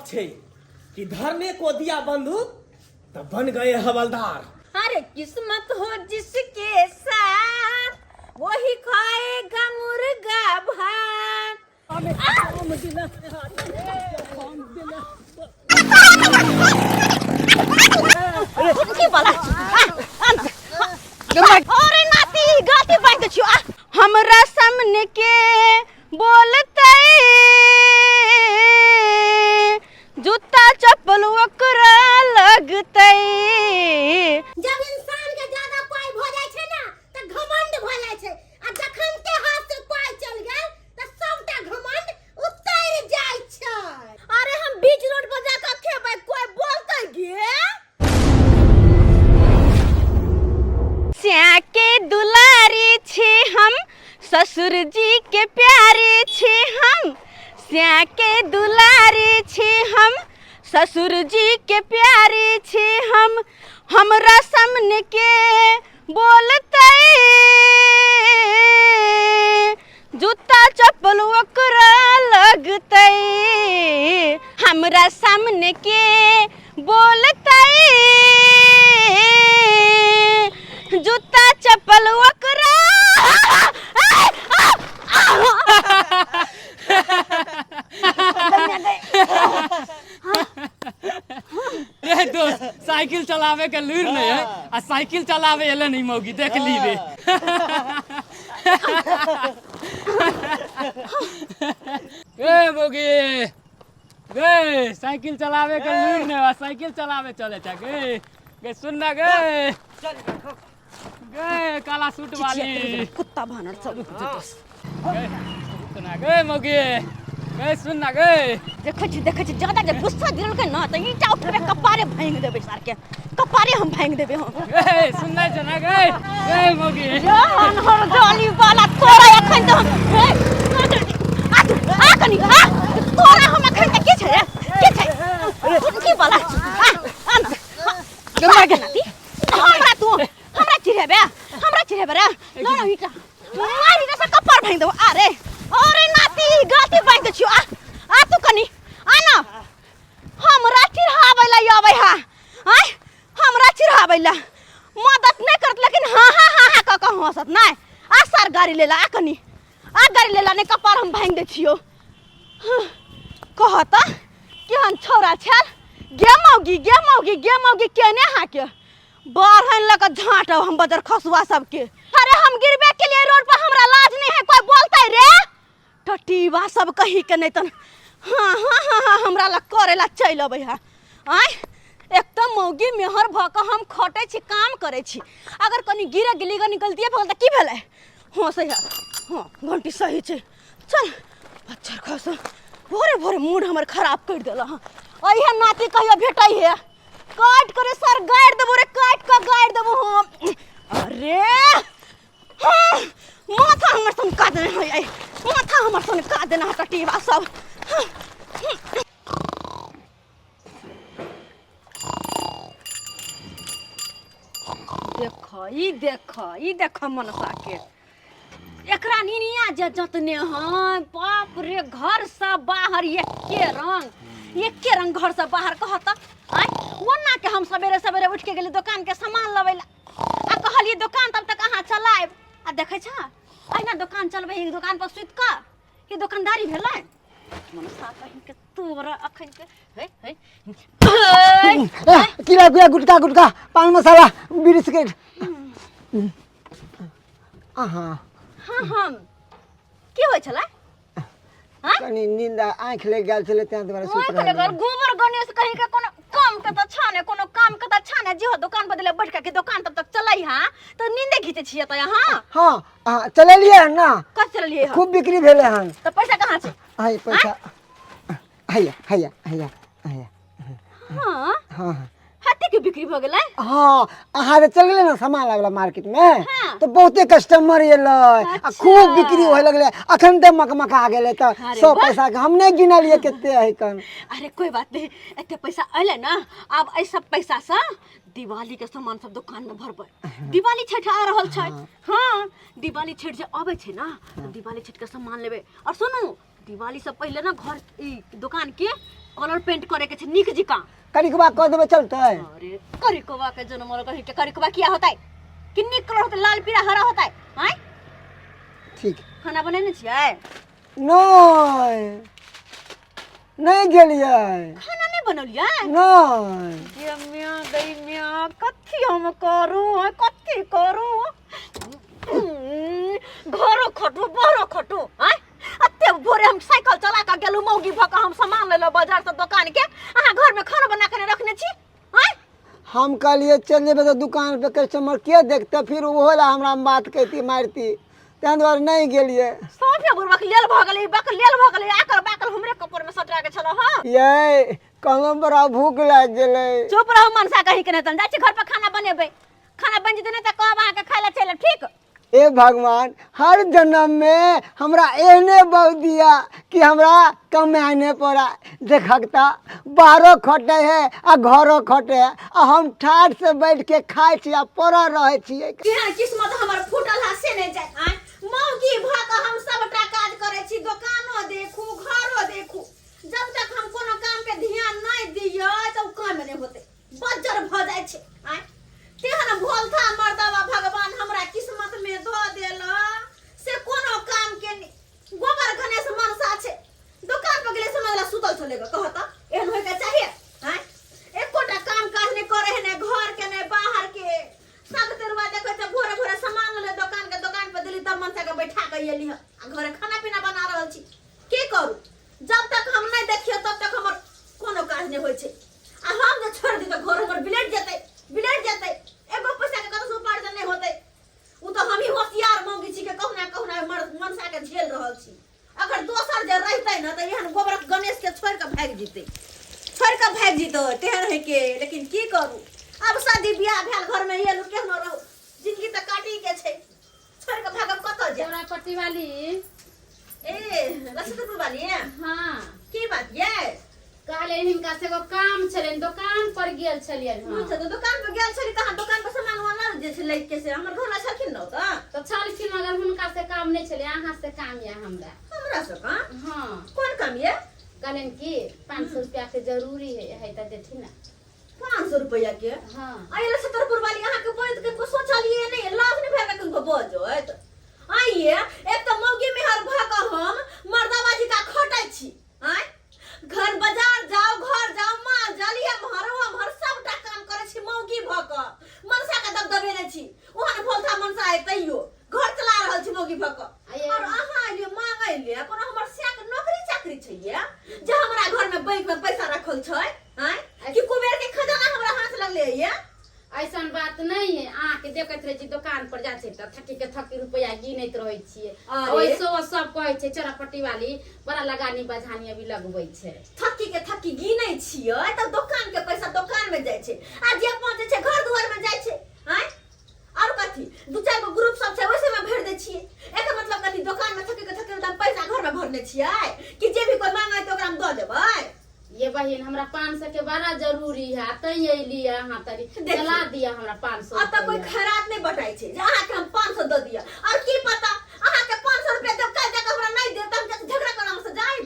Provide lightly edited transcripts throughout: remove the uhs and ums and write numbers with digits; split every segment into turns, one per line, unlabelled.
छै कि धरने को दिया बंदूक तो बन गए हवलदार।
अरे किस्मत हो जिसके साथ वही खाएगा मुर्गा भात। की वाला अरे नाती गलती बांध छियो। आ हमरा सामने के बोलतै जूता चप्पल ओकरा लगतै।
जब इंसान के ज्यादा पाई भ जाय छै ना त घमंड भ जाय छै आ जखन के हाथ से पाई चल गेल त सबटा घमंड उतर जाय छै।
अरे हम बीच रोड पर जाकर खेबै कोई बोलतै गे? श्या के दुलारी छी हम, ससुर जी के प्यारे छी हम। श्या के दुलारी छी हम, ससुर जी के प्यारे छी हम। हमरा सामने के बोलतै जूता चप्पल ओकरा लगतै। हमरा सामने के बोलतै जूता चप्पल ओकरा।
रे दोस्त, साइकिल चलावे के लूर नहीं है आ साइकिल चलावे एले नहीं मौगी देख ली रे। ए मौगी गे, साइकिल चलावे के लूर नहीं है, साइकिल चलावे चले छ गे। गे सुन ना गे, गे काला सूट वाली
कुत्ता भानर सब।
गे सुन ना गे मौगी, गे सुन ना गे।
देखै छी देखै छी, ज्यादा जे गुस्सा दिलकै ना त ईंटा उठेबै कपारे भांगि देबै सार के, कपारे हम भांगि देबै हम।
गे सुन ना छ ना गे, गे मौगी।
अनहर जाली वाला तोरा एखन तऽ हम हे, आ तू, आ कनी आ तोरा हम एखन तऽ की छै रे, की छै की वाला आ आ ना आ के नाती, हमरा तू हमरा चिढ़ेबे, हमरा चिढ़ेबे रे। लो ना ईंटा मारी रे से कपार भांगि देबो। आ रे अरे नाती गलती बांधि दै छियौ। आ आ तू कनी आ ना, हमरा चिढ़ाबै ला अबै हा आँय, हमरा चिढ़ाबै ला मदद नहि करत लेकिन हाँ हाँ हाँ हाँ कऽ कऽ हँसत नहि। आ सर गाड़ी लेला, आ कनी आ गाड़ी लेला, नहि कपार हम भांगि दै छियौ। कह तऽ केहन छौड़ा छल गे मौगी, गे मौगी, गे मौगी केने अहाँके बढ़न लऽ कऽ झाँटब हम बजर खसुआ सबके। अरे हम गिरबे के लिए रोड पर, हमरा लाज नहीं है कोई बोलते रे टटीबा सब कही के नहीं तन। हाँ हाँ हाँ हाँ हमरा लग करे ला चलि अबै है। आँय एक तऽ मौगी मेहर भऽ कऽ हम खटै छी काम करै छी, अगर कनी गिरे गेली कनी गलतिए भऽ गेल तऽ की भेलै? हँ सही है, हँ घंटी सही छै। चल बच्चा खस, भोरे भोरे मूड हमर खराब करि देल हँ। अइहे नाती कहियो भेटै है काट करे सर गाड़ि देबो रे, काट कऽ गाड़ि देबो हम। अरे हाँ, माथा हमर सन का देने है, ऐ, माथा हमर सन का देना है टटीबा सब। देख ई देख ई देख मनसा के एकरा निनिया जे जतने हैं, बाप रे घर से बाहर एके रंग, एके रंग घर से बाहर कहत आय ओना के हम सवेरे सवेरे उठ के गेली दुकान के सामान लबै ला आ कहलिए दुकान तब तक अहाँ चलायब आ देखै छ अहिना दुकान चलबै ही दुकान पर सुति कऽ ई दुकानदारी भेलै मनसा कहीं के तोरा अखन के हे हे हे।
कीड़ा कुड़ा गुटका गुटका पान मसाला बीड़ी सिगरेट अहाँ।
हाँ हम की होइ छलै?
कनी नींद आँखि लागि गेल छलै तें दुआरे सुति
ओहि
रहल।
कहले गोबर गणेश कहीं के कोनो काम के तऽ छाने, कोनो काम के तऽ छाने जे हो दुकान बदले बैठ के दुकान तब तक चलै हां तऽ नींदे घीचे छियै तऽ अहाँ।
हाँ हाँ चलेलियै हन ना।
कत चलेलियै हन?
खूब बिक्री भेलै हन।
तऽ पैसा कहाँ छै?
हाय पैसा हैया हैया हैया हैया।
हाँ।
हाँ।
हते के बिक्री भ गेलै?
हाँ अहाँ जे चल गेलै ने सामान लाबे ला मार्केट में
हाँ।
तो बहुते कस्टमर एलै आ
अच्छा।
खूब बिक्री होए लगलै, अखन तऽ मकमका गेलै तऽ
अरे
सब
वाह।
पैसा के हम नहि गिनलियै कते है कन।
अरे कोई बात नहीं, एते पैसा अयलै ना, आब एहि सब पैसा से दिवाली के सामान सब दुकान में भरबै। दिवाली छठ आ रहल छै। हाँ दिवाली छठ जे अबै छै ना तऽ दिवाली छठ के सामान लेबै। और सुनू दिवाली से पहले ना घर ई दुकान के कलर पेंट करे के छै नीक जिका।
करिकबा कऽ देबै चलतै?
अरे करिकबा के जनमल कही के करिकबा किया होतै? कि नीक कलर होतै, लाल पीला हरा होतै? आँय
ठीक।
खाना बनेने छियै?
नहि, नहि गेलियै।
खाना नहि बनौलियै?
नहि।
गे म्या गई म्या, कथी हम करू, कथी करू? घरो खटू बाहरो खटू। आँय एते भोरे हम साइकिल चला कऽ गेलहुँ, मौगी भऽ कऽ हम सामान लेलहुँ बाजार से दोकान के, अहाँ घर में खाना बना कऽ रखने छी? आँय
हम कहलियै चलि जेबै तऽ दुकान पे कस्टमर के देखतै, फिर ओहो लए हमरा बात कहती मारती, ताहि दुआरे नहि गेलियै।
साफे बुढ़बक लेल भऽ गेलै, बक लेल भऽ गेलै, आकर बाकल हमरे कपड़ में सटा के छल। हँ
यै कहलहुँ बड़ा भूख लागि गेलै।
चुप रहू मनसा कहीं के नहि, तहन जाइ छी घर पर खाना बनेबै, खाना बनि जेतै ने तऽ कहब अहाँके खाय लए चलि आयब, ठीक?
हे भगवान, हर जन्म में हमरा एहने बहु दिया कि हमरा कमाए नहीं पड़ा। देखक तऽ बाहरो खटे है आ घरो खटे है, आ हम ठाठ से बैठ के खाइ छी आ पड़ल रहै छियै।
केहन किस्मत हमर फूटल है से नहि जाय। आँय मौगी भऽ कऽ हम सबटा काज करै छी, दोकानो देखू घरो देखू, जब तक हम कोनो काम पे ध्यान नहि दियै तऽ ओ काम नहि होतै, बज्जर भऽ जाइ छै। आँय तेहन भोलथा मर्दबा भगवान हमरा किस्मत में धऽ देला से कोनो काम के नहि। गोबर गणेश मनसा छै, दोकान पर गेलै समझ ला सुतल छलै ग, कहत एहन होय के चाहिए? आँय एकोटा काम काज नहि करे है, ने घर के ने बाहर के, सब तेरुआ देखै छै। भोरे भोरे सामान ले दोकान के दोकान पर देली, तब मनसा के बैठा के एली हँ आ घरे खाना पीना बना रहल छी। की करू, जब तक हम नहि देखियो तब तक हमर कोनो काज नहि होइ छै, आ हम जे छोड़ि दी तऽ घर हमर बिलटि जेतै, बिलटि जेतै, एगो पैसा के कतौ से उपार्जन नहि होतै। ओ तऽ हमही होशियार मौगी छी के कहुना कहुना मनसा के झेल रहल छी, अगर दोसर जे रहितै ने तऽ एहन गोबरक गणेश के छोड़ि कऽ भागि जेतै, छोड़ि कऽ भागि जेतै तेहन है के। लेकिन की करू, आब शादी बियाह भेल घर में एलू, केहनो रहू जिंदगी तऽ काटी के छै, छोड़ि कऽ भागब कतऽ जायब?
तोरा पट्टी वाली।
ए लक्ष्मीपुर वाली।
हाँ।
की बात ये?
कहलियै हिनका से एगो काम छलनि, दोकान पर गेल छलियनि हँ।
अच्छा, तऽ दोकान पर गेल छली तऽ अहाँ दोकान पर सामान उमान लऽ जे छै लैके से हमर घर छलखिन ने ओतऽ?
तऽ छलखिन मगर हुनका से काम नहि छलै, अहाँ से काम यऽ हमरा।
हमरा से काम?
हाँ।
कोन काम ये?
कहलनि कि 500 रुपया के जरूरी है, है तऽ देथिन ने।
500 रुपया के?
हाँ।
आइ लछतरपुर वाली अहाँके बोलैत कनिको सोचलियै नहि, लाज नहि भेल कनिको बजैत? आइये एक तऽ मौगी मेहर भऽ कऽ हम मर्दाबाजी का खटै छी, आँय घर बाजार जाओ घर जाओ माल जाल एम्हर ओम्हर सबटा काम करै छी, मौगी भऽ कऽ मनसा के दबदबेने छी, ओहन भोलथा मनसा है तैयो घर चला रहल छी मौगी भऽ कऽ, और अहाँ एलियै मांगै ले? कोनो हमर सैक नौकरी चाकरी छै ये जे हमरा घर में बैंक में पैसा रखल छै? आँय कि कुबेर के खजाना हमरा हाथ लगले ये?
ऐसन बात नहीं है, अहाँके देखैत रहै छी दोकान पर जाइ छै तऽ थकी के थकी रुपया गिनैत रहै छियै, ओइसो सब कहै छै चोरापट्टी वाली बड़ा लगानी बझानी अभी लगबै छै।
थकी के थकी गिनै छियै तऽ दोकान के पैसा दोकान में जाइ छै आ जे पहुँचै छै घर दुआर में जाइ छै। आँय और कथी, दू चारि गो ग्रुप सब छै ओइसे में भरि दै छियै, एकर मतलब कथी? दोकान में थकी के थकी हम पैसा घर में भरने छियै कि जे भी कोई मांगे तऽ ओकरा हम दऽ देबै?
ये बहिन, हमरा 500 के बड़ा जरूरी है, तैं अयली है अहाँ तरी चला दिया हमरा 500।
अब तक कोई खैरात नहीं बटाई छै जे अहाँ के हम 500 दऽ दिया, और की पता अहाँ के 500 रुपया देब काल्हि जाके हमरा नहीं देब तऽ हम झगड़ा करब से जाइब।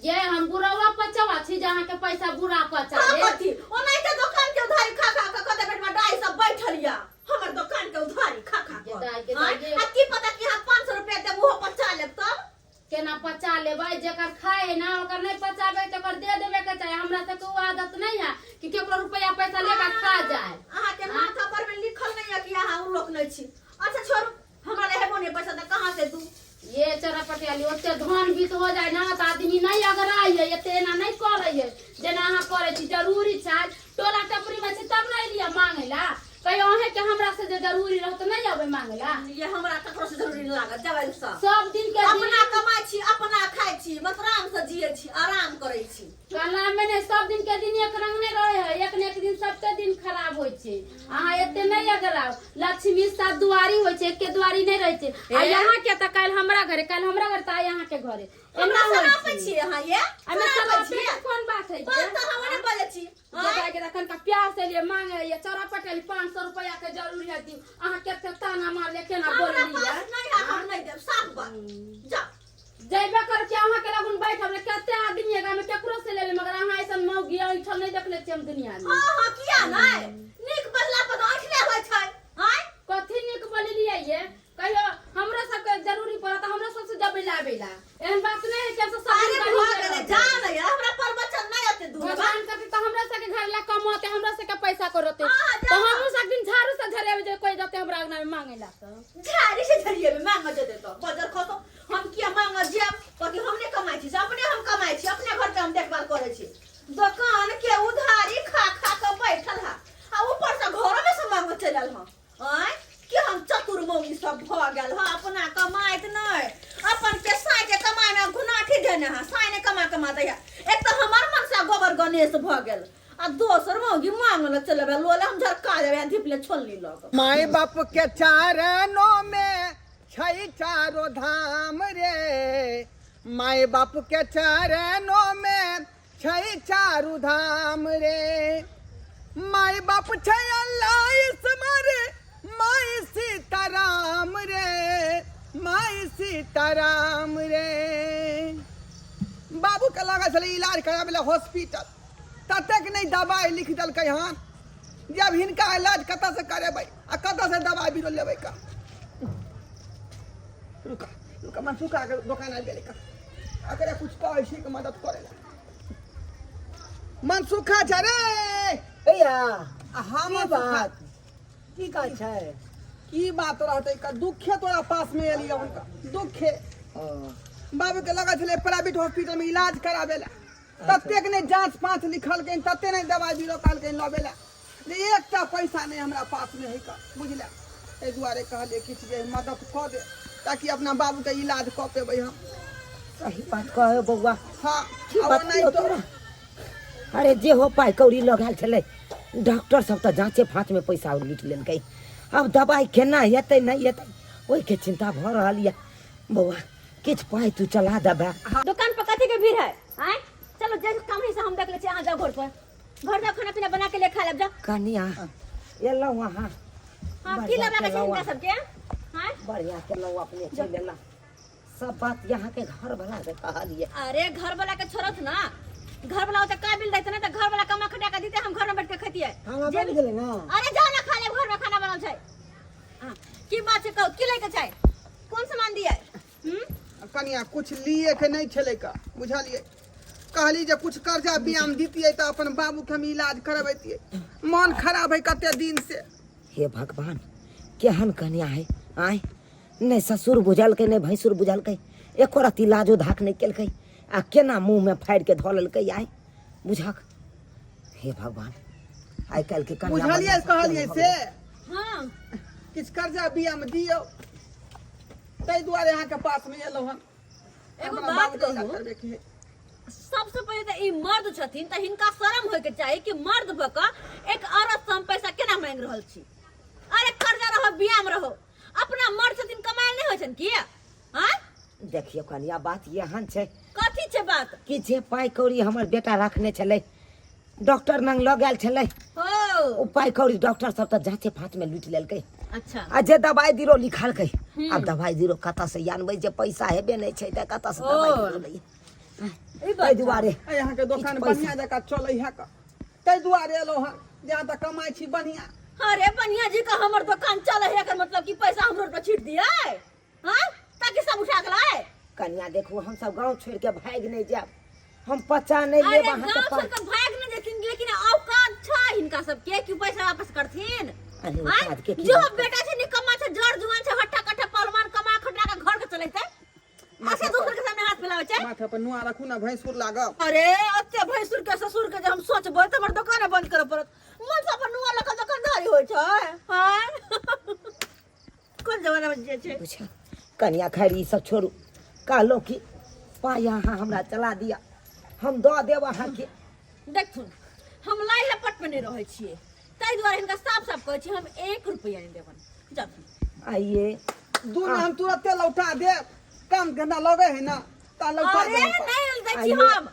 ये हम बुढ़वा पचवा छी जे अहाँ के पैसा बुढ़ा पचा
ले। कथी ओनाहिते दोकान के उधारी खा खा के कते बेटवा डाई सब बैठल या हमर दोकान के उधारी खा खा के, आ की पता कि अहाँ 500 रुपया देब ओहो पचा लेब तब
केना पचा लेबै? जेकर खाए है ना ओकर नहीं पचाबै तऽ ओकर दे देबे के चाही। हमरा सबके ओ आदत नहीं है कि केकरो रुपया पैसा लेकर खा जाए।
अहाँ के माथा पर में लिखल नहीं है कि अहाँ उ लोक नहीं छी। अच्छा छोड़ू, हमरा ले हेबो नहीं पैसा तऽ कहाँ से दू?
ये चरा पटियाली ओते धन बीत हो जाए ना तऽ आदमी नहीं अगराइ है, एते एना नहीं करै है जेना अहाँ करै छी। जरूरी छै टोला टपरी में छै तब ने एलियै मांगे ला, कहियो अहें के हमरा से जे जरूरी रहत नहीं अबै मांगे ला।
ये हमरा ककरो से जरूरी नहीं लागत, जाबै सब
सब दिन के
अपना कमाइ छी अपना खाइ छी, मत आराम से जियै छी, आराम करै छी।
कहला में ने सब दिन के दिन एक रंग नहीं रहे है, एक ने एक दिन सबके दिन खराब होइ छै। अहाँ एते नहीं अगराउ, लक्ष्मी सात दुआरी होइ छै, एके दुआरी नहीं रहै छै। आ यहाँ के तऽ काल्हि हमरा घरे, काल्हि हमरा घरे तऽ आइ अहाँ के घरे।
हमरा सरापै छी अहाँ ये?
हमे सरापै के कोन बात है?
बात तऽ हम नहि बजै छी।
जताय के तखन का प्यार से लिए मांगे ये चौरा पटेल 500 रुपया के जरूरी है दी, अहाँ केते ताना मारले केना बोलली
है? नहीं है, हम नहीं देब, साफ बात। जा
जइबे कर के अहाँ के लगुन बैठब ले, केते आदमी है गाम में केकरो से ले ले, मगर अहाँ ऐसा ऐठल नहि देखले छियै हम दुनिया में।
हाँ हाँ, किया नहीं, नीक बजला पर तऽ ऐठले होइ छै। आँय,
कथी नीक बोललियै ये? कहियो हमरो सबके जरूरी पड़त हमरो सबसे जबै लाबै ला, एहन बात नहि है कि हमसब सब
अरे
दिन गरीब
भऽ गेलै,
रहबै।
जा ने यार, हमरा प्रवचन नहि एते दूर बा।
भगवान करते तऽ हमरा सबके घर ला कमौते, हमरा सबके पैसा करते।
हाँ, जा।
तऽ हमहूँ सब दिन झाड़ू से झरेबै जे कोई जते हमरा अंगना में मांगे ला तऽ।
झाड़ी से झरिएबै मांगऽ जेतै तऽ बजर खसो। हम किया मांगऽ जायब? कथी हम नहि कमाइ छी? से अपने हम कमाइ छी, अपने घर के हम देखभाल करै छी। दोकान के उधारी खा खा के बैठल हा आ ऊपर से घरो में से मांगऽ चलि आयल हँ। आँय, केहन चतुर मौगी सब भऽ गेल हँ, अपना कमाइत नहि, अपन के साँय के कमाइ में घुनाठी देने हँ, साँय नहि कमा कमा दैया। एक तऽ हमर मनसा गोबर गणेश भऽ गेल आ दोसर मौगी मांगऽ लए चलि अबै लोले, हम झरका देबै आ धिपले छोलनी लऽ कऽ।
माय बाप के चरणों में छै चारो धाम रे, माय बाप के चरणों में छै चारू धाम रे। माय बाप छै अल्लाह ईश्वर, माय सीताराम रे, माय सीताराम रे। बाबू के लागल छलै इलाज कराबै लए हॉस्पिटल, ततेक नहि दबाइ लिख देलकै हन जे अब हिनका इलाज कतऽसँ करेबै आ कतऽसँ दबाइ बीरो लेबै का। रुका रुका, मनसुखा के दोकान आबि गेलै का, एकरा कुछ कहै छी के मदद करे ला। मनसुखा छै रे।
भैया।
हाँ।
की
मनसुखा।
बात की कहै छै?
की बात रहतै का, दुखे तोरा पास में एलियै हुनका दुखे। बाबू के लगल छलै प्राइवेट हॉस्पिटल में इलाज कराबे ला, ततेक नहि जाँच पाँच लिखलकै, तते नहि दबाइ बीरो कहलकै लबे ला जे एकटा पैसा नहि हमरा पास में है का, बुझले? एहि दुआरे कहलियै किछु जे मदद कऽ दे ताकि अपना बाबूके इलाज कऽ पेबै हम।
सही बात कहे बौआ।
हाँ।
की
आ
बात
ओनाहितो
कहियौ तोरा? अरे जे हो पाइ कौड़ी लगायल छलै, डॉक्टर सब तऽ जाँचे फाँच में पैसा लूटि लेलकै। आब दबाइ केना हेतै नहि हेतै ओहिके चिंता भऽ रहल यऽ। बौआ, किछु पाइ तू चला देबे।
दुकान पर कथी के भीड़ है? आँय, चलो, जे काम है से हम देख लै छी, अहाँ जाओ घर पर, घर जाओ, खाना पीना बना के ले खा लेब, जाओ।
कनिया, एलहुँ अहाँ।
हाँ, की
बढ़िआँ
लेबाक छै
केलहुँ
हिनका
अहाँ।
सबके? आँय,
बढ़िआँ केलहुँ, अपने चलि एलहुँ। सब बात यहाँ के घर वाला के कहलिए।
अरे घर वाला के छोड़त ना, घर वाला ओते काबिल दैत ना तऽ घर वाला कमा खटा के दीते, हम घर में बैठ के खैतियै।
खाना बनि गेलै ना?
अरे जाओ ना, खा लेब, घर में खाना बनल छै। हाँ, की बात छै कहू, की लैके छै, कोन सामान दियै? हम्म?
कनिया, कुछ लिए के नहि छलै का, बुझलियै? कहली जे कुछ कर्जा बियाम दितियै तऽ अपन बाबूके हम इलाज करबैतियै, मन खराब है कते दिन से।
हे भगवान, केहन कन्या है। आय, नहि ससुर बुझलकै नहि भैंसुर बुझलकै, एको रत्ती लाजो धाक नहि केलकै आ केना मुँहमे फाड़ि के धऽ लेलकै। आय बुझक, हे भगवान, आइ काल्हि के कन्या
बुझलियै
बच्चा सब
कहलियै
केहन भऽ
से
गेलै।
हाँ।
किछु कर्जा बियाम दियौ, ताहि दुआरे अहाँके पासमे एलहुँ हन।
एगो
अपना
बात
बाबूके इलाज
कहू?
करबैके है।
सबसे पहिले तऽ ई मर्द छथिन तऽ हिनका शरम होय के चाही कि मर्द भऽ कऽ एक औरत से हम पैसा केना मांगि रहल छी। अरे कर्जा रहो बियाम रहो, अपना मर्द छथिन, कमायल नहि होइ छनि की? आँय।
देखियौ कनिया, बात एहन छै।
कथी छै बात?
कि जे पाइ कौड़ी हमर बेटा रखने छलै, डॉक्टर लग लऽ गेल छलै,
हो
ओ पाइ कौड़ी डॉक्टर सब तऽ जाँचे फाँच में लूटि लेलकै।
अच्छा।
आ जे दबाइ बीरो लिखलकै, आब दबाइ बीरो कतऽ से आनबै जे पैसा हेबे नहि छै तऽ कतऽ से दबाइ बीरो लैयै?
ई बात
ताहि दुआरे
एहि अहाँके दोकान
किछु पैसा।
बढ़िआँ जकाँ चलै है का, ताहि दुआरे एलहुँ हन जे अहाँ तऽ कमाइ छी बढ़िआँ।
अरे बढ़िया जी का हमर दुकान चले है, एकर मतलब कि पैसा हम रोड पर छीट दिए? हाँ, ताकि सब उठा के लाए।
कन्या देखू, हम सब गाँव छोड़ के भागि नहि जायब, हम पचा नहि
अरे
लेब अहाँके
गांव छोड़
पाइ।
के भाग नहीं जेथिन, लेकिन औकात छै हिनका सबके कि पैसा वापस करथिन?
अरे
आँय?
औकात के की
जो
बात?
बेटा छै निकम्मा छै, जड़ जुआन छै, हट्टा कट्टा पहलवान, कमा खटा के घर के चलेतै, ऐसे दूसर के सामने हाथ फैलावे छै?
माथा पर नुआ रखू ना, भैंसुर लागब।
अरे ओते भैंसुर के ससुर के जे हम सोचबै तऽ हमर दोकान बंद करऽ पड़त। मन से अपन नुआ लऽ कऽ दोकानदारी होइ छै? हाँ, कोन जमाना में जे छै।
बुझा कनिया, खैर ई सब छोड़ू, कहलहुँ कि पाइ अहाँ हमरा चला दिअ, हम दऽ देब अहाँके।
देखथुन, हम लाई लपट में नहीं रहै छियै, ताहि दुआरे हिनका साफ साफ कहै छी, हम 1 रुपैआ नहि देबनि, जाथुन।
आइए
दू ना, हम तुरते लौटा देब, काम धंधा लगे है ना ता लौटा
अरे
देब।
नहीं दै छी
आइए।
हम,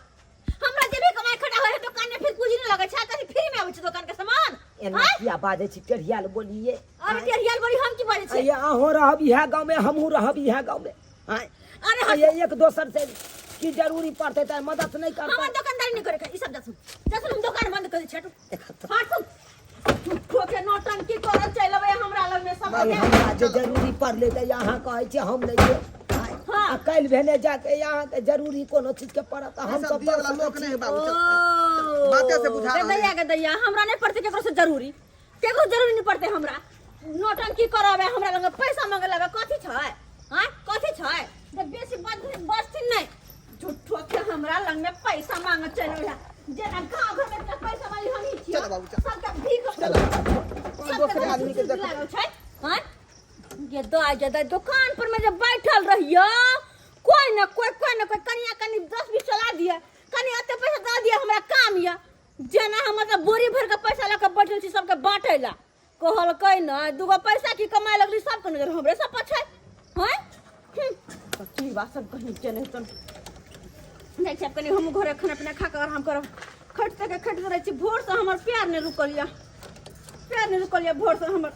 हमरा जे भी कमाई खटा होय है दुकान में फिर पूंजी नहीं लगै छै, कथी फ्री में आबै छै दुकान के सामान?
एना
आँय?
किया बाजै छी, टेढ़ियाल बोलिए?
अरे टेढ़ियाल बोली हम की बाजै छी?
आइए, अहूँ रहब इएह गाँव में, हमहूँ रहब इएह गाँव में। आँय?
अरे हट।
आइए, एक दोसर से की जरूरी पड़तै तऽ मदद नहि
हमर
करतै?
दुकानदारी नहीं करे के ई सब, जाथुन जाथुन, हम दुकान बंद
जे जरूरी पड़लै तऽ अहाँ कहै छियै हम नहि देब।
हाँ।
आ काल्हि भेने जाके अहाँके जरूरी कोनो चीजके पड़त तऽ हम
सब
सब
दिए वाला
दऽ
लोक
सकै
नहीं
छी।
है बाबू, चल, चल, बाते से बुझा रहल
दैया
है।
के दैया, हमरा नहीं पड़ते केकरो से जरूरी, केकरो जरूरी नहीं पड़ते। हमरा नौटंकी करावे, हमरा लग पैसा मांगे लगे, कथी छै? हाँ, कथी छै? जे बेसी बजथिन नहीं, झूठो के हमरा लग में पैसा मांगे चल रहा, जेना गांव घर में इतना पैसा वाली हम ही छियै।
चलो बाबू, चलो।
सबके भीख,
कोन दोसरे आदमी के
सबके
देखो।
लागल छै। हाँ, ये दाय जे दाय, दुकान पर में जे बैठल रहियो, कोई न कोई, कोई न कोई कनिया कनी 10 20 चला दिया, कनी एते पैसा दऽ दिया, हमरा काम यऽ। जेना हम मतलब बोरी भर के पैसा लऽ के बैठल छी सबके बांटे ला। कहलकै न दूगो पैसा की कमाए लगली, सबके नजर हमरे सब पर छै। हैं, की बात सब कहीं के नहीं तन जाइ छै। आब कनी हमहूँ घरे खाना पीना खा कऽ आराम करब। खटते के खटते रहै छी भोरसँ, हमर पैर नहि रुकल यऽ, पैर नहि रुकल यऽ भोरसँ हमर।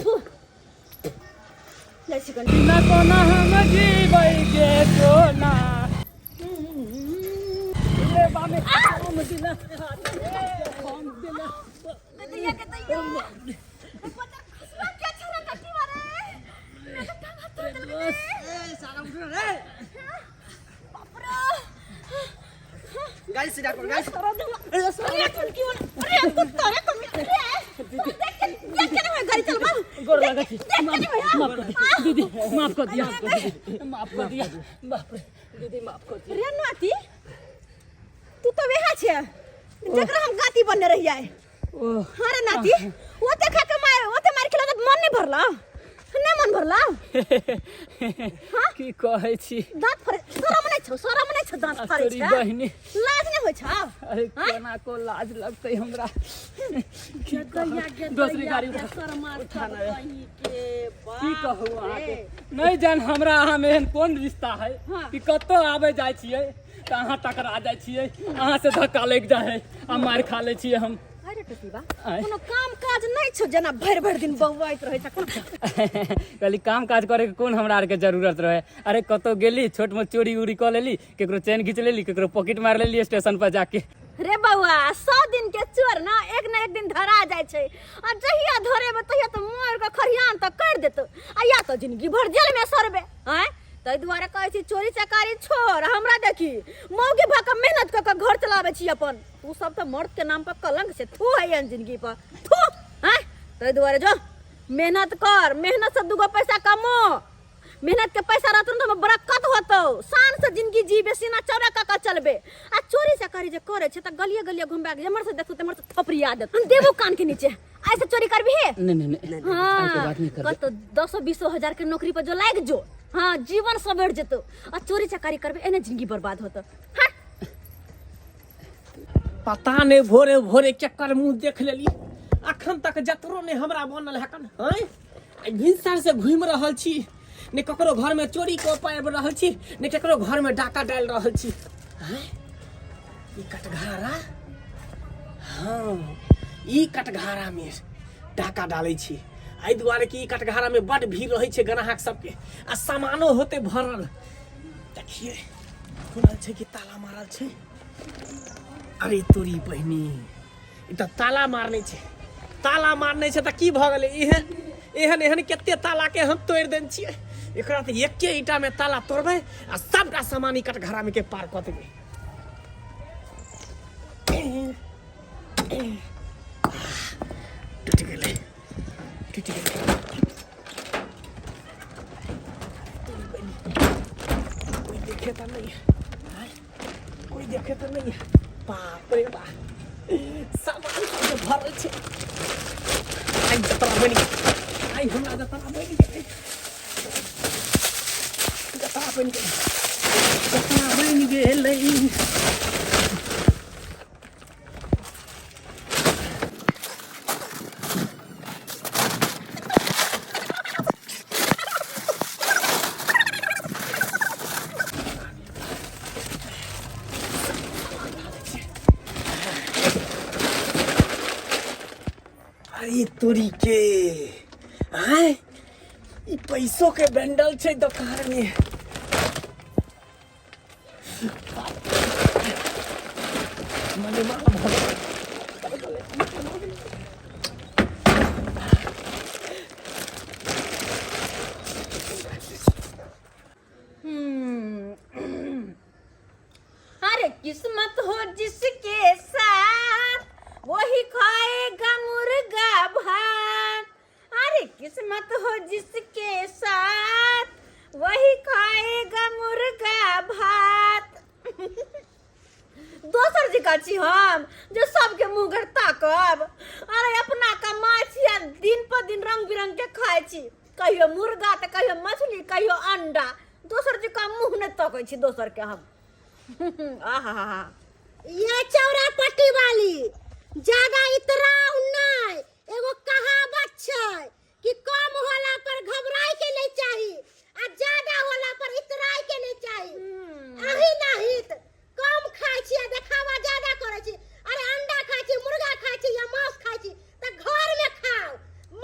थू। जाइ छी कनी।
ना कोना हम जीबै के सोना ले बामे हम दिना हम दिना।
दैया के दैया, पता खुशबा क्या छरा कटी मारे, मेरे टांग हाथ तोड़ देलकै रे। बाप रे।
गाड़ी सीधा कर, गाड़ी।
अरे चुनकी वाला, अरे कुत्ता रे कमी रे, देख के, देख के नहीं गाड़ी चलबा।
गोर लगै छी।
देख के नहीं भैया।
माफ कर दिया दीदी, माफ कर दिया, माफ कर दिया। बाप रे, दीदी, माफ कर दिया।
रे नाती, तू तो वेहा छे जकरा हम गाती बनने रहियै। हाँ रे नाती, ओते खा के मार, ओते मार खेला तऽ मन नहीं भरला? नहीं मन भरला?
की कहै छी?
दांत फरे, शरम नहीं छौ? शरम नहीं छौ? दांत फाड़े
तोरी
छै?
बहिनी।
लाज नहीं होइ छौ?
अरे, केना को लाज लगतै हमरा? की कहू? दोसरी गाड़ी उठा।
उठा के।
की कहू अहाँके, नहि जान हमरा अहाँमे एहन कोन रिश्ता है कि कतौ आबै जाइ छियै तऽ अहाँ टकरा जाइ छियै, अहाँ से धक्का लागि जाइ है आ मारि खा लै छियै हम।
अरे टटीबा,
आँय?
कोनो काम काज नहीं छौ, जेना भरि भरि दिन बौआइत रहै छै कोनो?
कहली, काम काज करे के कोन हमरा आरके जरूरत रहे? अरे, कतौ गेली, छोट मोट चोरी उरी कऽ लेली, केकरो चेन घींच लेली, केकरो पॉकेट मारि लेली स्टेशन पर जाके।
रे बौआ, 100 दिन के चोर ना एक न एक दिन धरा जाइ छै, आ जहिया धरेबे तहिया तऽ मारि के खरियान तऽ कर देतौ, आ या तऽ जिंदगी भर जेल में सड़बे। आँय, ताहि दुआरे कहै छी चोरी चकारी छोड़। हमरा देखी, मौगी भऽ कऽ मेहनत कऽ कऽ घर चलाबै छी अपन। तू सब तऽ मर्द के नाम पर कलंक छै। थू है एहन जिंदगी पर, थू। आँय, ताहि दुआरे जो मेहनत कर, मेहनत से दूगो पैसा कमो। मेहनत के पैसा रहतौ ने तऽ बरकत होतौ, शान से जिंदगी जीबे, सीना चौड़ा कऽ कऽ चलबे। आ चोरी चकारी जे करे छै तऽ गलिए गलिए घुमबा के जेम्हर से देखतौ तेम्हर से थपड़िया देतौ। हम देबो कान के नीचे। आइ से चोरी करबी हे?
नहीं नहीं नहीं, आइ के बात नहीं करबै।
कतौ दसो बीसो हजार के नौकरी पर जो लागि जो, हाँ, जीवन सवर जेतौ। आ चोरी चकारी करबे, एने जिंदगी बर्बाद होतौ। हाँ।
पता नहीं भोरे भोरे केकर मुंह देख लेली, अखन तक जतरो नहीं हमरा बनल हकन। हैं, आइ भिनसर से घूमि रहल छी, ने ककरो घर में चोरी कऽ पाबि रहल छी, ने ककरो घर में डाका डालि रहल छी। हैं, ई कटघारा, हाँ, ई कटघारा में डाका डालै छी, एहि दुआरे कि ई कटघारा में बड भीड़ रहै छै ग्राहक सबके आ सामानो होते भरल। देखिए, खुलल छै कि ताला मारल छै? अरे तोरी बहिनी, ई तऽ ताला मारने छै। ताला मारने छै तऽ की भऽ गेलै? एहन एहन एहन कते ताला के हम तोड़ि देने छियै। एकरा तऽ एके ईटा में ताला तोड़बै आ सबटा सामान ई कटघरा में के पार कऽ देबै। टूटि गेलै, टूटि गेलै। तोरी बहिनी, कोई देखे तऽ नहीं है? आँय? कोई देखे तऽ नहीं है? बाप रे बाप, सामान सब भरल छै। आइ जतरा बनि गेल, आइ हमरा जतरा बनि गेलै, जतरा बनि गेलै, जतरा बनि गेलै। अरे तोरी के, आय, ई पैसो के बंडल छै दोकान में। मने माल भऽ गेलै।
किस्मत हो जिसके साथ वही खाएगा मुर्गा भात। अरे किस्मत हो जिसके साथ वही खाएगा मुर्गा भात। दोसर जकाँ छी हम जे सबके मुँह घर ताकब। अरे अपना कमाइ छी आ दिन पर दिन रंग बिरंग के खाइ छी, कहियो मुर्गा तऽ कहियो मछली कहियो अंडा। दोसर जकाँ मुँह नहि तकै छी दोसर के हम। आहा
ये चौरा पट्टी वाली ज्यादा इतराउ नहीं। एगो कहावत छै कि कम होला पर घबराए के नहीं चाही आ ज्यादा होला पर इतराए के नहीं चाही। अही नहीं त कम खाइ छी आ देखावा ज्यादा करै छी। अरे अंडा खाइ छी, मुर्गा खाइ छी या मांस खाइ छी त घर में खाओ।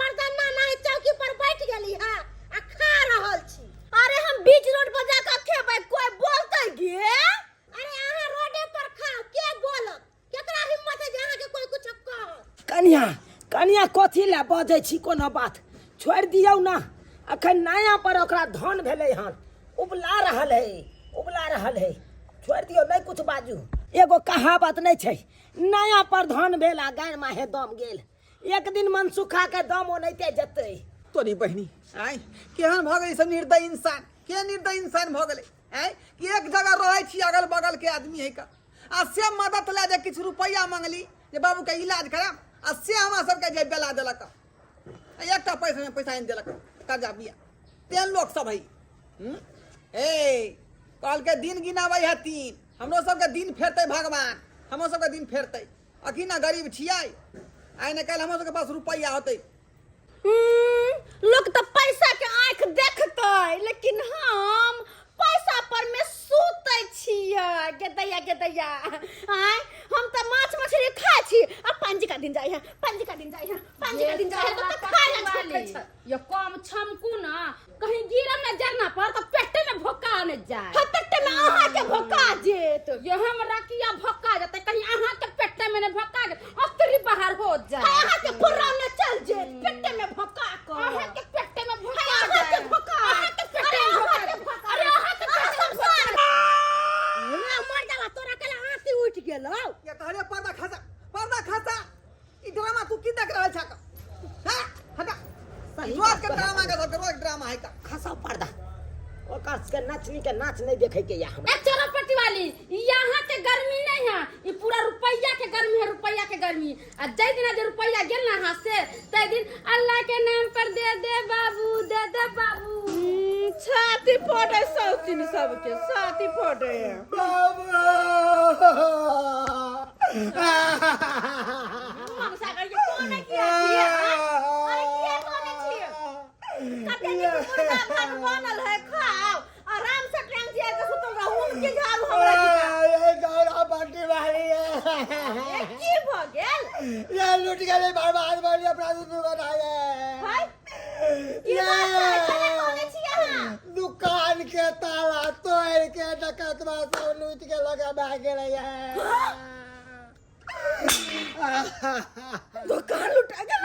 मर्दाना नहीं चौकी पर बैठ गेली है आ खा रहल छी।
अरे हम बीच रोड पर जाकर खेबै, कोई बोलतै गे?
अरे अहाँ रोडे पर खाओ, के बोलत? केकरा हिम्मत है जे अहाँके कोई कुछ कहत?
कनिया कनिया कथी लए बजै छी? कोनो बात छोड़ि दियौ ना, अखन नया पर ओकरा धन भेलै हन, उबला रहल है, उबला रहल है, छोड़ि दियौ, नहि कुछ बाजू। एगो कहावत नहि छै, नया पर धन भेल आ गाय माहे दम गेल। एक दिन मनसुखा के दम ओनाहिते जेतै।
तोरी बहिनी आय केहन भऽ गेलै सब निर्दयी इंसान, के निर्दयी इंसान भऽ गेलै आय कि एक जगह रहै छी अगल बगल के आदमी है का आ से मदद लए जे किछु रुपैआ मंगली जे बाबूके इलाज कराम आ से हमरा सबके जे बेला देलक आ एकटा पैसा में पैसा आनि देलक कर्जा बिया। तेहन लोक सब है। ए कहलकै दिन गिनाबै है तीन, हमरो सबके दिन फेरतै भगवान, हमरो सबके दिन फेरतै। अखी ना गरीब छियै, आइ ने काल्हि हमरो सबके पास रुपैआ होतै।
लोक तऽ पैसा के आँखि देखतै, लेकिन हम पैसा पर में सुतै छियै। गेदैया गेदैया आँय, हम तऽ माछ मछली खाइ छी आ पंजिका दिन जाइ है, पंजिका दिन जाइ है, पंजिका दिन जाइ है, तऽ खाय ला छूटै छै।
ये कम छमकू ना, कहीं गिरम ना जरना पर तो पेटे में भोका ने जाए।
हाँ, पेटे में अहाँ के भोका जेत।
ये हमरा किया भोका जेते, कहीं अहाँ के पेटे में ने भोका जेत, अतरी बाहर हो जाए।
हाँ, अहाँ के पुरा में चल जेत, पेटे में भोका को।
अहाँ के पेटे में भोका
हाँ, अहाँ के
जाए।
भोका।
अहाँ के पेटे
अरे,
में
अहाँ
भोका
के
जाए।
भोका।
अरे, अहाँ के
अहाँ
पेटे में
सब
भोका
सार।
ना मर जावा तोरा कल आंती उठ गेलो।
ये तहरे पर्दा खसा, पर्दा खसा, ई ड्रामा तू की देख रहल छा? हां हटा, रोज के ड्रामा के सब रोज ड्रामा है का।
खसा पर्दा, ओकर सबके नचनी के नाच नहीं देखे के या हमरा।
ए चलो पट्टी वाली, यहाँ के गर्मी नहीं है, ई पूरा रुपया के गर्मी है, रुपया के गर्मी। आ जै दिना जे रुपया गेल ना हाथ से, तै दिन अल्लाह के नाम पर दे दे बाबू, दे दे बाबू।
छाती फोड़े सौतीन सबके, छाती फोड़े।
बाबू
सागर के कोन है किया किया? अरे किया कोन छियै? कते नीक मुर्गा भात बनल है, खाओ आराम से। टांग जिया के सुतल रहू, उनके झाड़ू हमरा दिखा।
ये गौरा पट्टी वाली है।
ए, की भ गेल?
ये लूट गेलै, बर्बाद भऽ गेलै अपना दुनू गोटाके।
हाय, की बात है? कने कोने छियै अहाँ?
दुकान के ताला तोड़ के डकैतवा सब लूट के लगा भाग गेलै।
दुकान लुटा गेल,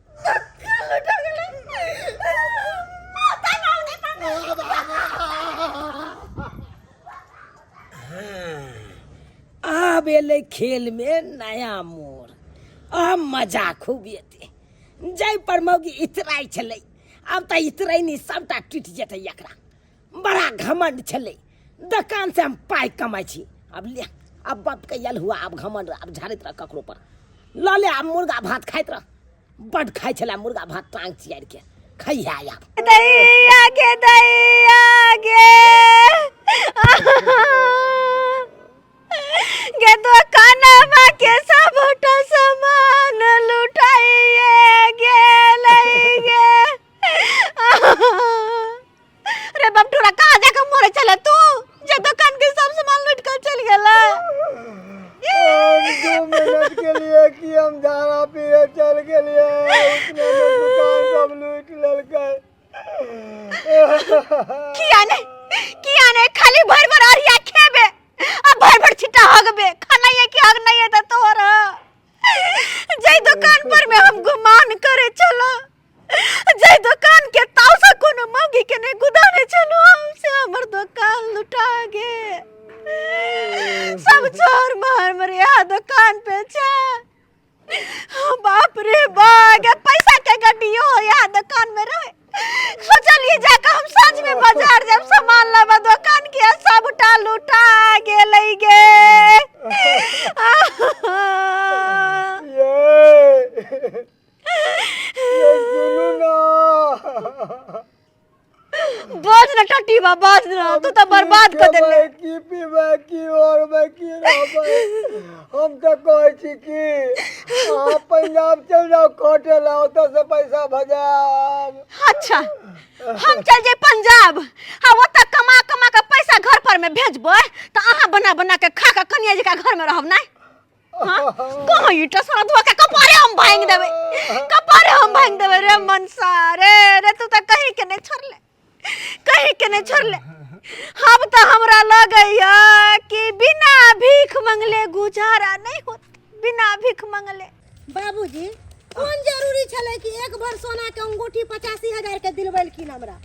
दुकान लुटा गेल। माता नाम नहीं।
आब एलै खेल में नया मोड़, आब मजा खूब एतै। जाहि पर मौगी इतराइ छलै, आब तऽ इतरैनी सबटा टूटि जेतै। एकरा बड़ा घमंड छलै, दोकान से हम पाइ कमाइ छी। आब ले, आब बापके यल हुआ, आब घमंड आब झाड़ैत रह ककरो पर। लऽ ले, आब मुर्गा भात खाइत रह। बड खाइ छलै मुर्गा भात, टांग चियारि के खैहा आब।
दैया गे दैया गे गे, दोकानमा के सबटा सामान लुटाइए गेलै गे। रे बाप, तोरा कहाँ जाके मरे चले तू जे दुकान के सब सामान लूट कर चल गेला?
हम 2 मिनट के लिए कि हम झाड़ा पीने चल गेलिए, उतने में दुकान सब लूट लेलकै।
किया ने, किया ने खाली भर भर अरिया खेबे आ भर भर छिट्टा हगबे, खाना ये कि हग नहीं है त तोहर। जै दुकान पर में हम गुमान करे चलो, जै दुकान के ताव से कोनो मौगी के नहीं गुदाने चलो, से हमर दुकान लुटा गे। सब सब चोर मार मर यहाँ दुकान पे छे। बाप रे बाप, पैसा के गड्डियो यहाँ दुकान में रहे। सोचलिए जाके हम साँझ में बाजार जब सामान लाबा, दुकान के सबटा लूटा गेलै गे।
ये ये सुनू ना।
बाज ना टटीबा, बाज ना, तू तो बर्बाद कर देले।
खेबै की पीबै की ओढ़बै की रहबै? हम तऽ कहै छी कि अहाँ पंजाब चलि जाउ खटे लए, ओतऽ से पैसा भजायब।
अच्छा, हम चल जाए पंजाब आ ओतऽ कमा कमा के पैसा घर पर में भेजबै तऽ अहाँ बना बना के खा के कनिया जकाँ घर में रहब नहीं? हाँ? कहाँ ईटा सारा धोआ के कपारे हम भांग देबै, कपारे हम भांग देबै। रे मनसा रे, रे तू तऽ कहीं के नहीं छोड़ले, कहीं के नहीं छोड़ले। हम तऽ हमरा लगैया कि बिना भीख मंगले गुजारा नहीं होत, बिना भीख मंगले।
बाबूजी, कोन जरूरी छलै कि एक भर सोना के अंगूठी 85,000 के दिलबेलखिन हमरा?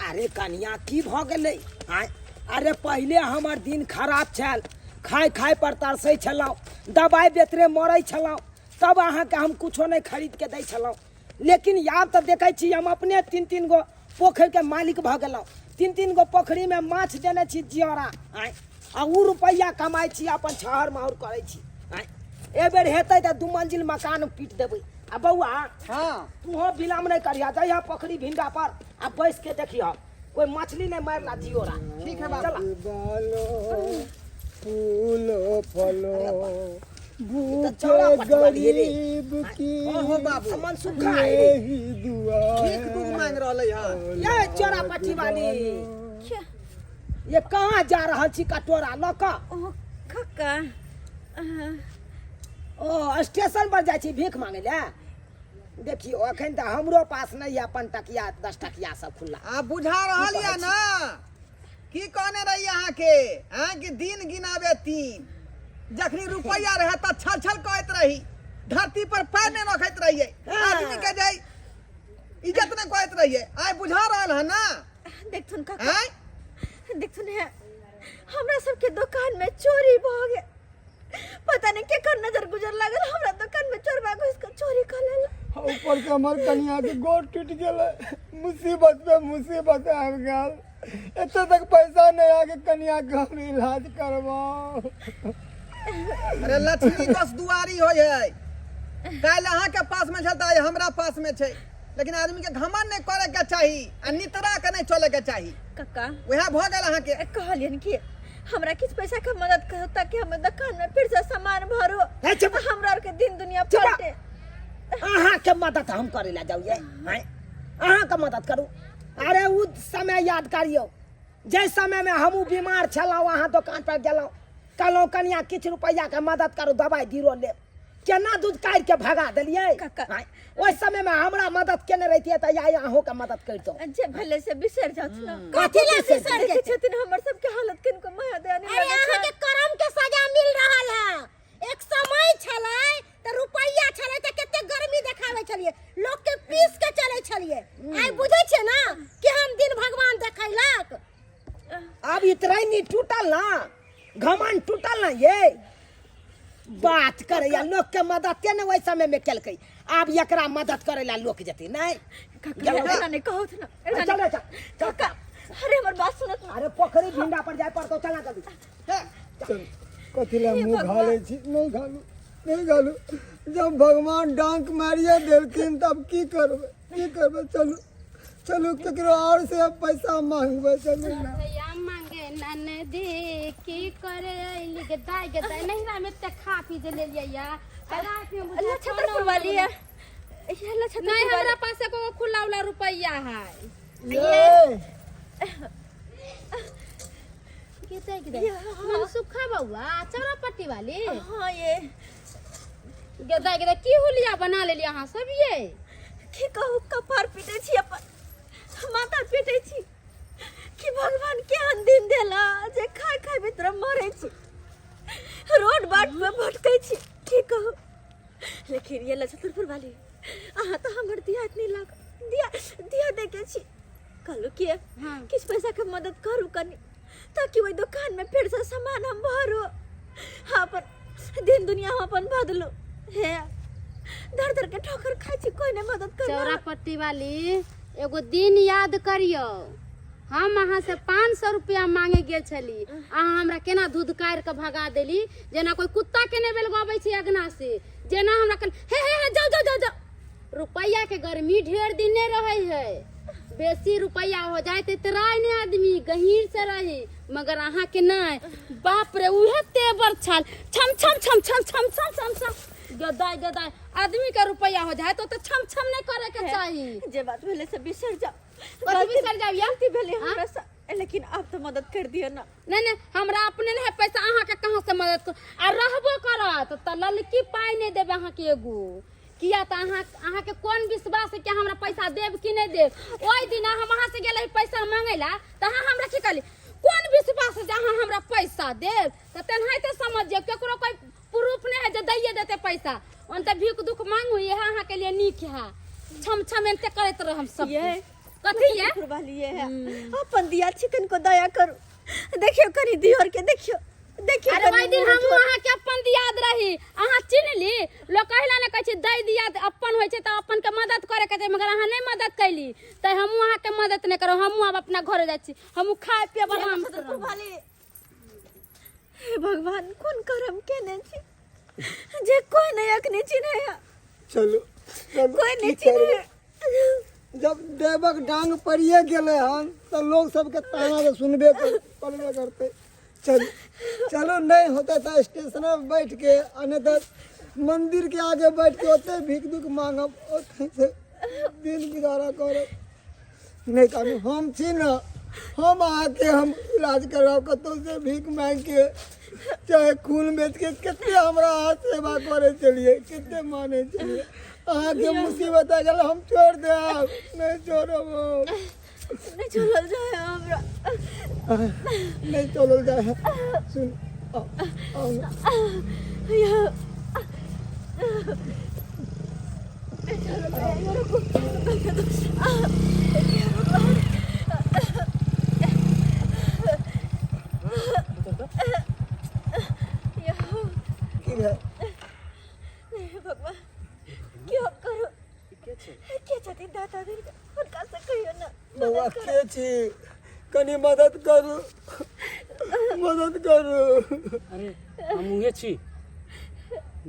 अरे कनिया, की भऽ गेलै आँय? अरे पहिले हमर दिन खराब छल, खाय खाय पर तरसै छलहुँ, दबाइ बेतरे मरै छलहुँ, तब अहाँके हम कुछो नहि खरीद के दै छलहुँ। लेकिन आब तऽ देखै छी हम अपने तीन तीन गो पोखरिके मालिक भऽ गेलहुँ, तीन तीन गो पोखरिमे माछ देने छी जियरा आँय, आ ओ रुपैआ कमाइ छी, अपन छहर माहुर करै छी आँय। एहि बेर हेतै तऽ 2 मंजिल मकान पीट देबै। आ बौआ, तूहो विलम्ब नहि करिह, जइह पोखरि भिंडा पर आ बैस के देखिह कोई मछली नहीं मारला जियोरा।
ठीक है बाबू।
चला।
बालो फूलो फलो
ई तऽ चौड़ा
भूखे
पटवाली रे।
गरीब की
ओहो बाबू,
मन सुखा है रे।
यही दुआ
भीख दूध मांग रहलै हन।
ये चौड़ा पट्टी वाली, ये कहाँ जा रहल छी कटोरा लऽ कऽ?
ओ कक्का,
ओ स्टेशन पर जाइ छी भीख मांगे लए? देखियौ, अखन तऽ हमरो पास नहि यऽ अपन टकिया 10 टकिया सब खुल्ला।
आ बुझा रहल यऽ ना की कहने रही अहाँके? अहाँ कि दिन गिनाबे तीन, जखनी रुपैआ रहे तऽ छल छल कहैत रही, धरती पर पैर नहि रखैत रहियै, आदमी के जाय इज्जत नहि कहैत रहियै, आइ बुझा रहल है ना?
देखथुन काका,
आँय?
देखथुन है, हमरा सबके दुकान में चोरी भऽ गेल। पता नहीं केकर नजर गुजर लागल, हमरा दुकान में चोरबा घुस के चोरी कर लेल।
ऊपर से हमर कनिया के गोड़ टूट गेलै। मुसीबत पे मुसीबत आबि गेल। एते तक पैसा नहीं आके कनिया के हम इलाज करवाओ।
अरे लक्ष्मी दस दुआरी होइ है। काल्हि अहाँके पास में छल तऽ आइ हमरा पास में छै, लेकिन आदमी के घमंड नहीं करे के चाही आ नितरा के नहीं चले के चाही।
कक्का,
वएह भऽ गेल अहाँके।
कहलियन कि हमरा किछु पैसा के मदद करू ताकि हम दुकान में फिर से सामान भरू,
हे चुप।
हमरा आर के दिन दुनिया
चुप।
पलटे।
अहाँके मदद हम करे ला जाउ ये? आँय? अहाँके मदद करू? अरे उ समय याद करियौ जाहि समय में हमहूँ बीमार छलहुँ, अहाँ दोकान पर गेलहुँ, कहलहुँ कनिया किछु रुपैआ के मदद करू, दवाइ बीरो लेब। केना दूध काटि के भगा देलियै?
काका।
आँय? ओहि समय में हमरा मदद केने रहितियै तऽ आइ अहूँके मदद करितहुँ।
जे भले से बिसरि जाथि ना।
कथी लए बिसरि
देखै
जेतै?
छथिन हमर सबके हालत, किनको माया दया नहि
अरे
लगै छै।
अहाँके कर्म के सजा मिल रहल है। एक समय छलै तऽ रुपैआ छलै तऽ कते गर्मी देखाबै छलियै, लोक के पीस के चलै छलियै। आइ बुझै छियै ना केहन दिन भगवान देखैलक।
आब इतरैनी टूटल ना, घमंड टूटल ना, ये बात करैया लोक के मदद ने ओहि समय में केलकै, आब एकरा मदद करे ला लोक जेतै नहीं।
काका, एना नहि कहौथ ना, एना
चल
नहि।
रे, चल, चल।
काका, अरे हमर बात सुनत ना।
अरे पोखरी भिंडा पर जाय पड़तौ, चला जल्दी।
चल, कथी लए मुँह घालै छी? नहि घालू, नहि घालू। जब भगवान डांक मारिए देलखिन तब की करबै, की करबै? चलू चलू, केकरो और से पैसा मांगबै, चलू ना।
भैया मांगे ननदी की करे अइली गे दाई, गे दाई, नहिरा में एते खा पी जे लेलियै या रात में बुझा
लछतरपुर वाली है ये, लछतरपुर
नहीं
वाली।
हमरा पास एको खुला उला रुपैया है।
ये
के दाई, गे दाई, मन सुखा बउआ चौरा पट्टी वाली।
हाँ ये।
गे दाई, गे दाई, की हुलिया बना लेलियै अहाँ सब ये?
की कहू, कपार पीटै छी, अपन माथा पीटै छी कि भगवान केहन दिन देला जे खाय खाय भीतर मरै छी, रोड बाट पे भटकै छी, की कहू। लेकिन ये लछतरपुर वाली, अहाँ तऽ हमर दिया इतनी लाग दिया दिया दे के छी। कहलू कि किछु पैसा के मदद करू कनी, ताकि ओहि दुकान में फिर से सामान हम भरू। अपन दिन दुनिया हम अपन बदलू हे धर धर के ठोकर खाइ छी कोई नहीं मदद कर
चौरा पट्टी वाली एगो दिन याद करियौ हम अहाँ से 500 रुपया मांगे गेल छली अहाँ हमरा केना धुधकारि के भगा देली जेना कोई कुत्ता के नहि बेलगाबै छै अगना से जेना हमरा कहल हे हे हे जाओ जाओ जाओ जाओ रुपया के गर्मी ढेर दिन नहि रहै है बेसी रुपया हो जाए तऽ इतराय नहि आदमी गहीर से रही मगर अहाँ के नहि बाप रे उहे तेवर छल छम छम छम छम छम छम छम छम गदाय गदाय आदमी के रुपया हो जाए तो छम छम नहीं करे के चाही
जे बात भेलै से बिसरि जाओ
कथी बिसरि जाउ या?
गलती भेलै
हाँ?
हमरा से लेकिन आप तो मदद कर दियो ना
नहीं नहीं हमरा अपने नहीं है पैसा अहाँ के कहाँ से मदद कर आ रहबो करत तऽ ललकी पाइ नहीं देबै अहाँ के एगो किया तऽ अहाँ अहाँ के कोन विश्वास है कि हमरा पैसा देब कि नहीं देब ओहि दिन हम अहाँ से गेल रही पैसा मांगे ला तऽ अहाँ हमरा की कहली कोन विश्वास है जे अहाँ हमरा पैसा देब तऽ तेनाहिते समझियौ केकरो कोई प्रूफ नहीं है जे दैये देते पैसा ओन तऽ भीख दुख मांगू इएह अहाँ के लिए नीक है छम छम एनते करैत रहम सब
ये
कथी ये
कुर्बानी है अपन दिया चिकन को दया करू देखियो कनी दियोर के देखियो देखियो
अरे
कनी
ओहि दिन
मुँह
हम
छोड़।
अहाँ के अपन दियाद रही अहाँ चिन्ह ली लोग कहिला ने कहै छै दै दियाद अपन होइ छै तऽ अपन के मदद करे के छै मगर अहाँ नहि मदद कैली तऽ हमहूँ अहाँ के मदद नहि करब हमहूँ आब अपना घरे जाइ छी हमहूँ खाय पियब आराम से रहब।
कुर्बानी हे भगवान कोन करम केने छी जे कोई नहीं अखनी चिन्है
चलू चलू
कोई नहीं
की करबै?
चिन्है
जब देवक डांग पड़िए गेलै हन तऽ लोग सबके ताना तऽ सुनबे करबे करतै चलू चलू नहि होतै तऽ स्टेशन पर बैठ के आ नहि तऽ मंदिर के आगे बैठ के ओतै भीख दुख मांगब ओतै से दिन गुजारा करब नहि कानू हम छी ने हम अहाँके हम इलाज करब कतहु से भीख मांगि के चाहे खून बेच के कते हमरा अहाँ सेवा करै छलियै कते मानै छलियै अहाँके मुसीबत आ गेल हम छोड़ि देब नहि छोड़ब हम।
नहीं चलल जाए हमरा
नहि चलल जाय है सुन आउ, आउ ने।
या नहीं चलल जाए रुको
की भेल
हे भगवान की हम करू के छथिन दाता दिन हुनका से कहियो ना
बौआ के छी कनी मदद करू मदद करू
अरे हम उहे छी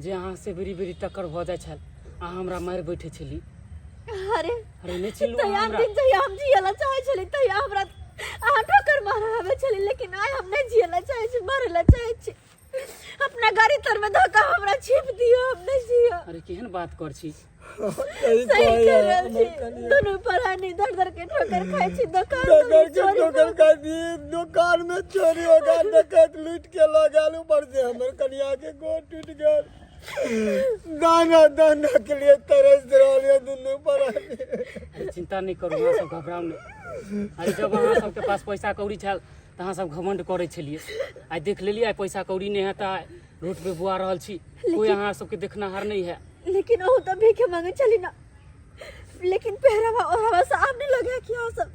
जे अहाँ से बेरी बेरी टक्कर भऽ जाइ छल अहाँ हमरा मारि बैठे छली
अरे
अरे नहि चिल्लू अहाँ
तैयार
हमरा
दिन जहिया हम जियला चाहै छली तहिया हमरा अहाँ ठोकर मारऽ आबै छली लेकिन आइ हम नहि जियला चाहै छी मरला चाहै छी अपना गाड़ी तर में धोखा हमरा छिप दियो हम नहीं जियो
अरे केहन बात कर छी
सही
सही
कहैया
कह रहल
हमर
छी
कनिया।
दुनू प्राणी दर दर के ठोकर खाइ छी दोकान
डकर
में
के
चोरी
ठोकर खा दी दुकान में चोरी हो गया डकैत लूट के लऽ गेल ऊपर से हमर कनिया के गोड़ टूट गेल दाना दाना के लिए तरस रहल ये दुनू प्राणी
अरे चिंता नहि करू अहाँ सब घबराउ नहि अरे जब अहाँ सबके पास पैसा कौड़ी छल तऽ अहाँ सब घमंड करै छलियै आइ देख लेलियै आइ पैसा कौड़ी नहि है तऽ आइ रोड पे बुआ रहल छी कोई अहाँ सबके देखनाहार नहि है
लेकिन अहूँ तऽ भीखे मांगे छली ना लेकिन पहरावा ओढ़ावा से आब नहीं लगे कि अहाँ सब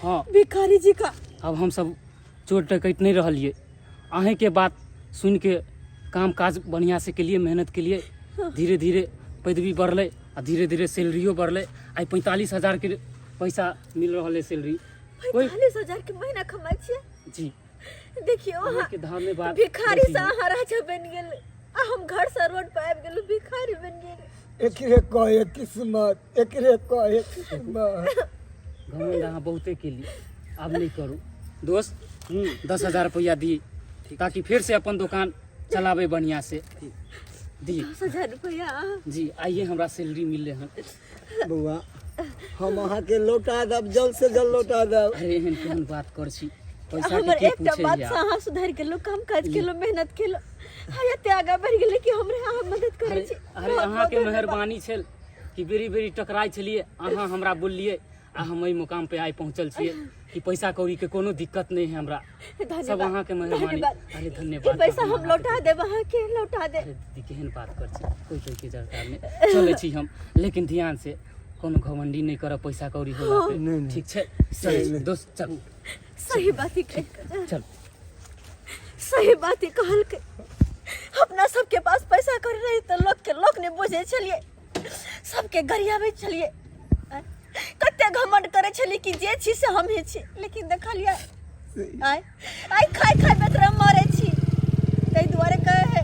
हाँ
भिखारी जी का
अब हमसब चोर डकैत नहि रहलियै अहीँके बात सुनिके काम काज बढ़िआँसँ केलियै मेहनत केलियै धीरे धीरे पैदवी बढ़लै आ धीरे धीरे सैलरियो बढ़लै आइ 45,000के पैसा मिल रहल है सैलरी कोई
45,000 के महीना कमाइ छियै
जी
देखियौ अहाँ
अहाँके धन्यवाद
भिखारी से
देखियौ।
अहाँ राजा बनि गेल आ हम घर से रोड पर आबि गेलहुँ भिखारी बनि गेल
एकरे कहे किस्मत एकरे कहे किस्मत
घमंड अहाँ बहुते केली आब नहि करू दोस्त 10,000 रुपैआ दी ताकि फेर से अपन दोकान चलाबै बढ़िआँ से दी
10,000 रुपया
जी आइए हमरा सैलरी मिललै हन
बौआ हम अहाँके लौटा देब जल्द से जल्द लौटा देब
अरे एहन केहन बात कर छी पैसा के
हमर
के
एकटा
पूछे
बात
या
से अहाँ सुधरि गेलहुँ काम काज केलहुँ मेहनत केलहुँ आ एते आगाँ बढ़ि गेलै कि हमरे अहाँ मदद करै
अरे
छी
अरे
बहुत
अहाँके
बहुत धन्यवाद।
मेहरबानी छल कि बेरी बेरी टकराइ छलियै अहाँ हमरा बोललियै आ हम एहि मुकाम पे आइ पहुँचल छियै कि पैसा कौड़ी के कोनो दिक्कत नहीं है हमरा सब
धन्यवाद
अहाँके मेहरबानी
धन्यवाद
अरे
ई
धन्यवाद
पैसा
हम
हम लौटा देब अहाँके लौटा देब
अरे दीदी केहन बात कर छी कोई कोई के दरकार नहीं चलै छी हम लेकिन ध्यान से कोनो घमंडी नहीं करब पैसा कौड़ी होला पे
नहीं, नहीं।
ठीक छै चलै छी दोस्त चल
सही बात ही कह
चल
सही बात ही कहलकै अपना सबके पास पैसा करी रही तऽ लोकके लोक नहि बुझै छलियै, सबके गरियाबै छलियै, कते घमंड करै छलियै कि जे छी से हमही छी। लेकिन देखलियै आइ आइ खाइ खाइ बेतरा मरै छी। ताहि दुआरे कहै है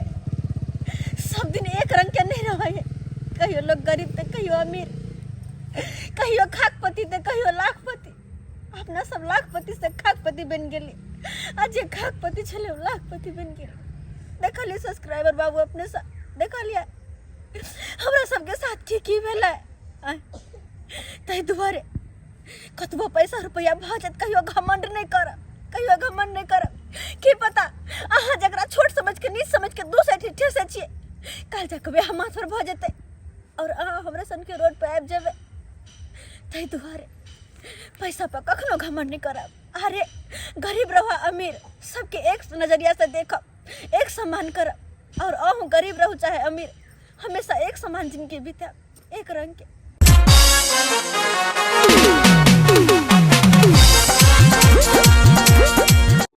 सब दिन एक रंग के नहीं रहै है, कहियो लोग गरीब तऽ कहियो अमीर, कहियो खाकपति तऽ कहियो लाखपति। अपना सब लाखपति से खाकपति बनि गेली आ जे खाकपति छलै ओ लाखपति बनि गेल। देखलियै सब्सक्राइबर बाबू, अपने सँ देखलियै हमरा सबके साथ की की भेलै। ताहि दुआरे कतबो पैसा रुपैआ भऽ जायत कहियो घमंड नहि करब, कहियो घमंड नहि करब। की पता अहाँ जकरा छोट समझ के नीच समझ के दोसर ठी ठेसै छियै, काल्हि जाके वएह माथ पर भऽ जेतै और अहाँ हमरा सनके रोड पर आबि जेबै। ताहि दुआरे पैसा पर कखनो घमंड नहि करब। अरे गरीब रहो अमीर सबके एक नजरिया से देखब, एक समान करब। और अहूँ गरीब रहू चाहे अमीर, हमेशा एक समान जिंदगी बिताब, एक रंग के।